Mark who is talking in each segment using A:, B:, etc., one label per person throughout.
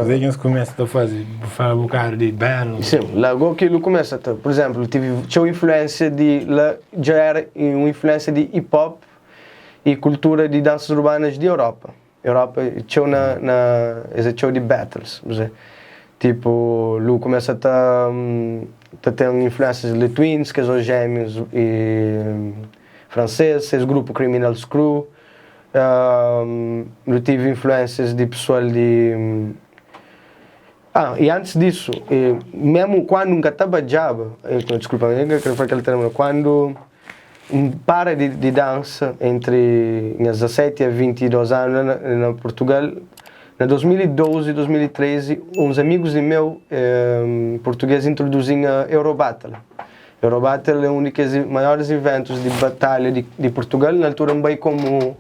A: Kuzê ki nhos kumesa ta faze? Bu fala bokadu di battles.
B: Sim, la go ki lu kumesa ta, por exemplo, tive txeu influência di la dja era un influência di hip hop e kultura di dansas urbanas di Europa. Europa txeu na na es é txeu di battles, bu sabe. Tipo, lu kumesa ta ta ten influências di Les Twins, kes os gêmeos e francês, ses grupo Criminals Crew. Nu tive influências di pessoal di Ah, e antes disso, e mesmo quando N ka ta badjaba, desculpa, N ka kre fla kel termo, quando N para di di dansa entre nhas 17 a 22 anu la na na Portugal, na 2012, 2013, uns amigos di meu português introduzi-m a Eurobattle. Eurobattle é un di kes maiores iventus di batalha di di Portugal. Na altura N bai komu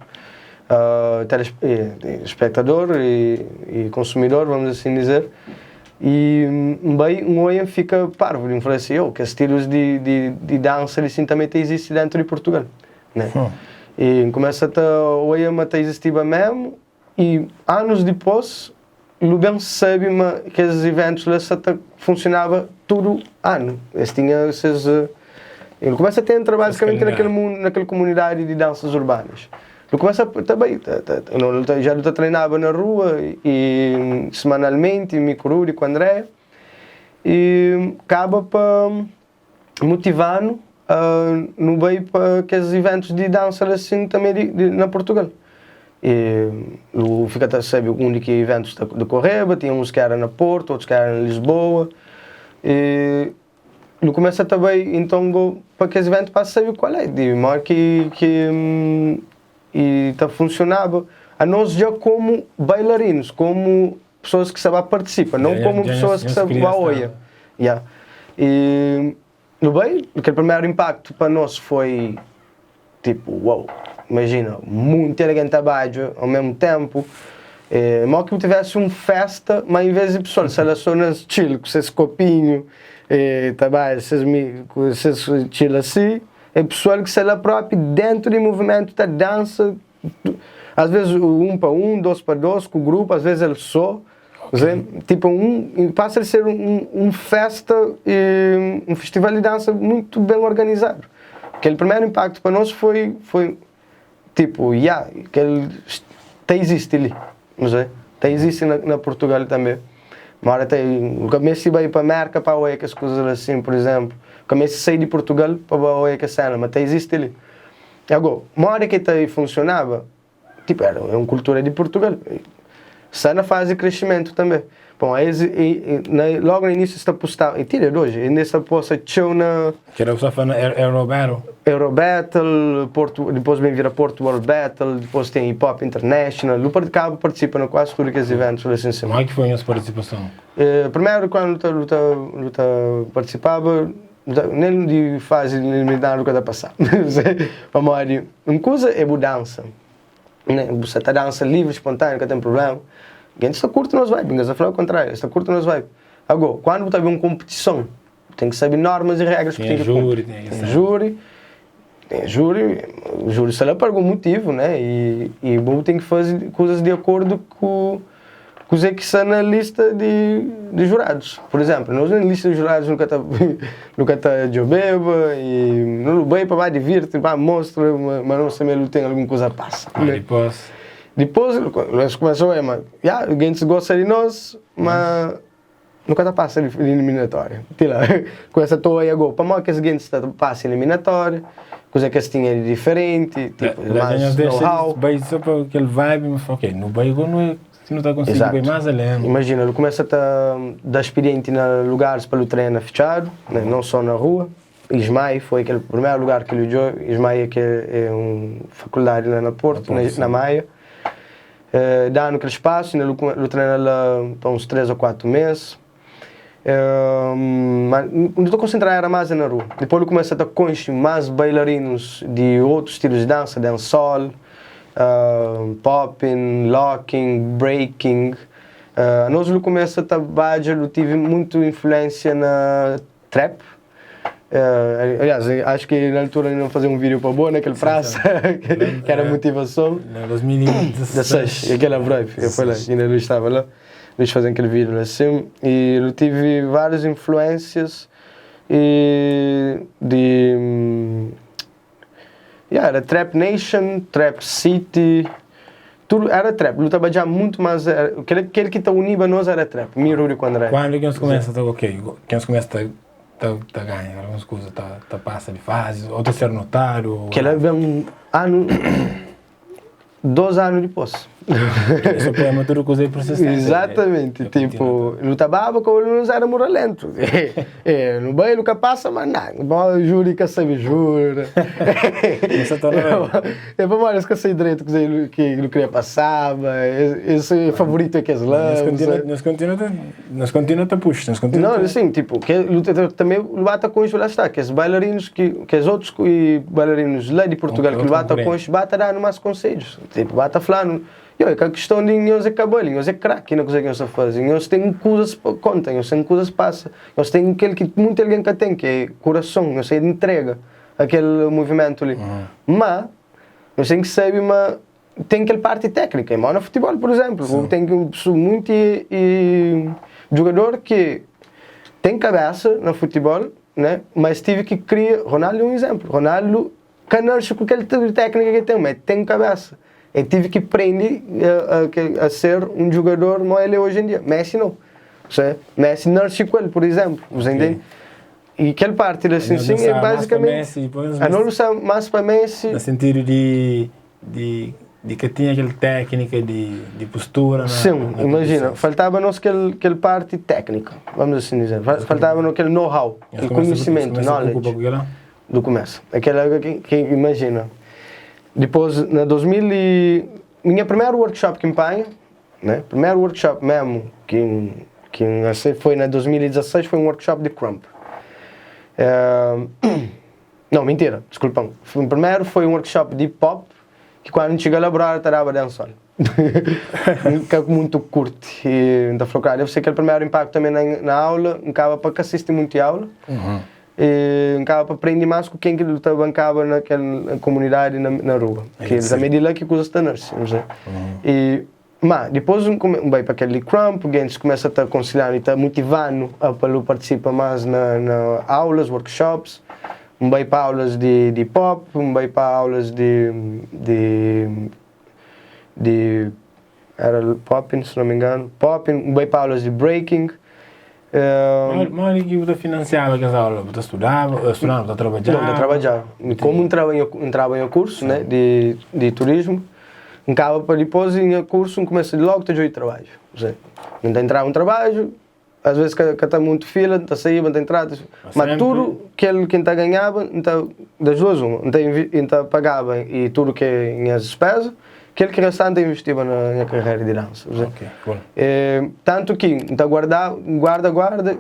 B: telespectador e e consumidor, vamos assim dizer, e N bai N oia N fika parvu, N fla si, oh, kes stilus di di di dansa li sin tanbe ta izisti dentu di Portugal, né? E N kumesa ta oia ma ta izistiba memu. I anus dipôs, nu ben sabe ma kes iventus la sa ta funsionaba tudu anu. Es tinha ses. El kumesa ta entra bazikamenti na kel mundu, na kel komunidadi di dansas urbanas. Nu kumesa ta bai, ta, ta, ta, ja nu ta treinaba na rua i semanalmenti, mi ku Rudi, ku Andrea, i kaba pa motiva-nu nu bai pa kes iventus di dansa la sin tanbe di di na Portugal. E nu fika ta sabe undi ki iventus ta dekoreba, tinha uns ki era na Porto, otus ki era na Lisboa, e nu kumesa ta bai inton go pa kes iventu pa sabe kual é, di modi ki ki e ta funsionaba. Anos dja komu bailarinus, komu pessoas ki sa ba partisipa, não komu pessoas ki sa ba oia. Yeah. E nu bai, kel primeru impaktu pa nos foi tipo, wow, imajina, munti algen ta badja ao mesmu tempu, e mo ki bu tivesse un festa, ma en vez di pessoal sta la so na chill ku ses kopinhu, e ta badja ses ku ses chill asi, e pessoal ki sta la propi dentu di movimentu ta dansa. Às vezes um pa um, dos pa dos, ku grupo, às vezes el só. Okay. Tipo, um, passa a ser um, um festa, e um festival de dança muito bem organizado. Aquele primeiro impacto para nós foi, foi tipo, yeah, aquele tá existe ali, não sei, tá existe na, na Portugal também. Mora tem, nunca me se vai para América para ouvir as coisas assim, por exemplo. Nunca me sair de Portugal para ouvir que cena, mas tá existe ali. Ago, modi ki ta funsionaba, tipu, era un kultura di Purtugal, sta na fazi di kresimentu tanbe. Bon, es, na, logu na inisiu es ta pustaba, i ti dia di oji, inda es ta posta txeu na.
A: Kel la bu sta fla na Euro Battle?
B: Euro Battle, Porto, dipôs ben vira Porto World Battle, dipôs ten Hip Hop International, nu kaba partisipa na kuazi tudu kes iventus la sin sin.
A: Modi ki foi nhos partisipason?
B: Primeru kandu nu ta, nu ta, nu ta partisipaba, Nen di fazi limitada nu ka ta pasa pamodi un kuza é bu dansa ne bu sa ta dansa livri spontániu ka ten prubléma gentis ta kurti nos vibe N ka sa fla okontráriu es ta kurti nos vibe ago kandu bu ta ben un konpitison bu ten ki sabe normas i régras ki bu ten ki kunpri ten júri ten júri júri sta la pa algun mutivu ne i bu ten ki faze kuzas di akordu ku Kuzê ki sta na lista di di juradus. Pur izénplu, nos na lista di juradus nu ka ta nu ka ta djobeba i nu bai pa ba divirti, ba mostra ma ma nos tanbê nu ten algun kuza pasa.
A: Ma dipôs?
B: Dipôs, es kumesa oia ma ya, gentis gosta di nos, ma nu ka ta pasa di iliminatória. Ti la, kumesa ta oia go, pamodi kes gentis ta pasa iliminatória, kuzê ki es tinha di diferenti, tipo,
A: La
B: más
A: nhos dexa
B: know-how.
A: di bai só pa kel vibe, ma fla, ok, nu bai go nu é si nu ta konsigi bai
B: Exato.
A: más alén.
B: Imajina, nu kumesa ta da spidienti na lugaris pa lu trena fitxadu, né, não só na rua. Ismae foi kel primeru lugar ki lu djo, Ismae é ke é un fakuldadi la na Porto,
A: Na
B: na,
A: Porto,
B: na
A: sim.
B: Maia. Eh, da-nu kel spasu, inda lu, lu trena la pa uns 3 ô 4 mês. Ma nu ta konsentra era más na rua. Dipôs nu kumesa ta konxe más bailarinus di otus stilus di dansa, dancehall, popping, locking, breaking. Anos nu kumesa ta badja, nu tive muitu influênsia na trap. Aliás, acho ki na altura nu faze un vídeo pa bo na kel prasa, ki era motivason.
A: Na 2016.
B: 16, aquela breve, eu fui lá, ainda não estava lá. Luís fazer aquele vídeo assim e eu tive várias influências e de yeah, era Trap Nation, Trap City, tudo era trap. Eu trabalhava muito mais, era, aquele, aquele que te unia nós era trap, mi, Rúdio com André.
A: Quando que nós começa a ok, que nós começa a tá, tá ganha algumas coisas, tá, tá passa de fase, ou tá ser notado.
B: Que ela vem um ano, 2 anos depois.
A: Esse poema tudo coisa é persistente.
B: Exatamente,
A: É,
B: tipo, não trabalhava com não era muito lento. É, no banho nunca passa, mas não. Bom, juro que sabe, jura.
A: Você tá bem.
B: É para olha, que sei direito que que não queria passar, mas esse favorito é que é lá.
A: Nós continua a puxa, nós continua.
B: Não, assim, tipo, que também o bata com lá está, que os bailarinos que que os outros e bailarinos lá de Portugal que o bata com bata dando mais conselhos, tipo, bata falando, eu, é que a questão de nós é cabelo, nós é craque na coisa que nós fazemos, nós tem coisas conta, nós tem coisas passa, nós tem aquele que muita alguém que tem, que é coração, nós é de entrega, aquele movimento ali. Mas, nós tem que saber, mas tem aquela parte técnica, mas no futebol, por exemplo, tem que muito e jogador que tem cabeça no futebol, né? Mas tive que criar. Ronaldo é um exemplo. Ronaldo, canalcho com aquele tipo de técnica que tem, mas tem cabeça. Ele tive que aprender a ser um jogador como ele é hoje em dia. Messi não. Você, Messi nasceu com ele, por exemplo. Você entende? E aquela parte assim, sim, é basicamente.
A: Messi,
B: a não usar mais para Messi.
A: No sentido de que tinha aquela técnica de postura. Na,
B: Sim,
A: na
B: imagina, faltava-nos aquele, aquele parte técnica, vamos assim dizer. Faltava-nos aquele know-how, aquele conhecimento, knowledge. Do começo. Aquela que imagina. Depois, na 2000 e... Minha primeiro workshop que empenho, né? Primeiro workshop mesmo que assim, foi na 2016, foi um workshop de Krump. Não, mentira, desculpa. O primeiro foi um workshop de hip hop, que quando a gente chega lá, estava dancehall. Nunca muito curto. E então falou, cara, deve ser aquele primeiro impacto também na aula, acaba para que assiste muito aula. E acaba para aprender mais com quem que bancava naquela comunidade na rua. Que também de lá que coisa está nasce, não sei. E mas depois um vai para aquele krump, a gente começa a te aconselhar e te motivando a para participar mais na aulas, workshops, um vai para aulas de hip hop, um vai para aulas de era popping, se não me engano, popping, um vai para aulas de breaking.
A: Mas que você financiava aquelas aulas? Você estudava, estudava, você trabalhava?
B: Não, eu trabalhava. Como entrava em curso, né, de turismo, acaba para depois em curso, começa logo a ter trabalho. Ou seja, não entrava um trabalho, às vezes que está muito fila, está saindo, está entrando, mas
A: sempre-
B: tudo que ele quem está ganhava, então, das duas uma, então pagava e tudo que é minhas despesas, aquele que restante investia na minha carreira de dança. Ou seja,
A: Ok, cool.
B: Tanto que então guarda, guarda, guarda,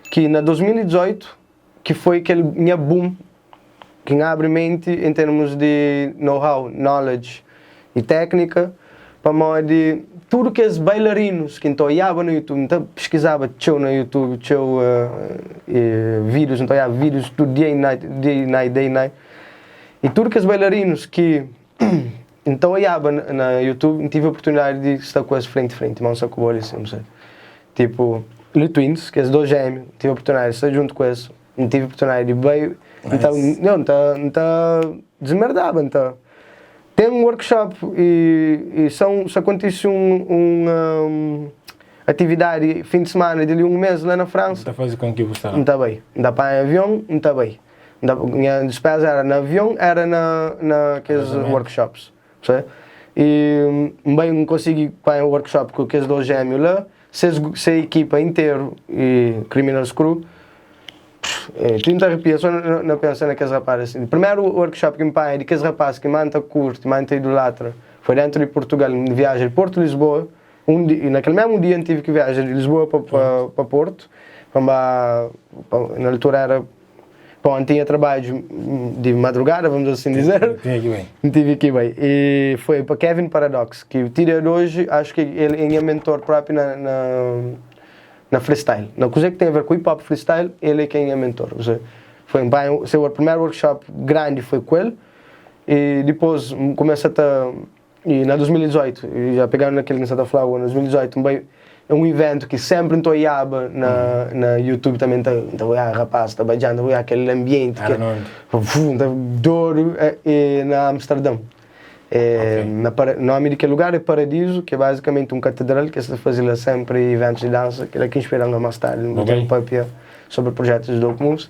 B: que na 2018, que foi aquele minha boom, que abre mente em termos de know-how, knowledge e técnica, para modo de tudo que os bailarinos que então olhava no YouTube, então pesquisava tchau no YouTube, tchau vídeos, então olhava vídeos tudo day night, day night, day night. E tudo que os bailarinos que então olhava na YouTube, tive a oportunidade de estar com eles frente a frente, mão com o olho assim, não sei. Tipo, Lil Twins, que é os dois gêmeos, tive a oportunidade de estar junto com eles, não tive a oportunidade de bem, então, não, então, então, desmerdava, então. Tem um workshop e se acontece um atividade fim de semana de ali um mês lá na França,
A: Está fazendo com que você
B: não está bem. Não dá para avião, não está bem. Não dá, minha despesa era no avião, era na aqueles
A: Exatamente.
B: workshops. Sabe? E bem não consegui para um workshop com aqueles dois gêmeos lá, se a equipa inteira e Criminals Crew, tinha arrepia só na pensar naqueles rapazes. Assim. O primeiro workshop que me pai é daqueles rapazes que manta curte, manta idolatra, foi dentro de Portugal, viagem de Porto Lisboa. Um dia, e naquele mesmo dia eu tive que viajar de Lisboa para Porto, para, na altura era bom, tinha trabalho de madrugada, vamos assim dizer.
A: Tinha que bem.
B: Tive que ir bem. E foi para Kevin Paradox, que tira de hoje, acho que ele é mentor próprio na freestyle. Na coisa que tem a ver com hip hop freestyle, ele é quem é mentor. Ou seja, foi um bem, o seu primeiro workshop grande foi com ele. E depois começa a e na 2018, e já pegaram naquele que você está falando, em 2018, bem, É un iventu ki senpri N ta oiaba na na YouTube tanbe N ta N ta oiaba rapaz ta badja N ta oiaba kel anbienti
A: Era na undi?
B: N ta dodu é na Amsterdam. É na para nomi di kel lugar é Paradiso ki é bazikamenti un katedral ki es ta faze la senpri iventus di dansa. Kel-la ki inspira-m mas tardi N
A: Ok.
B: papia sobri projetus di Dope Moves.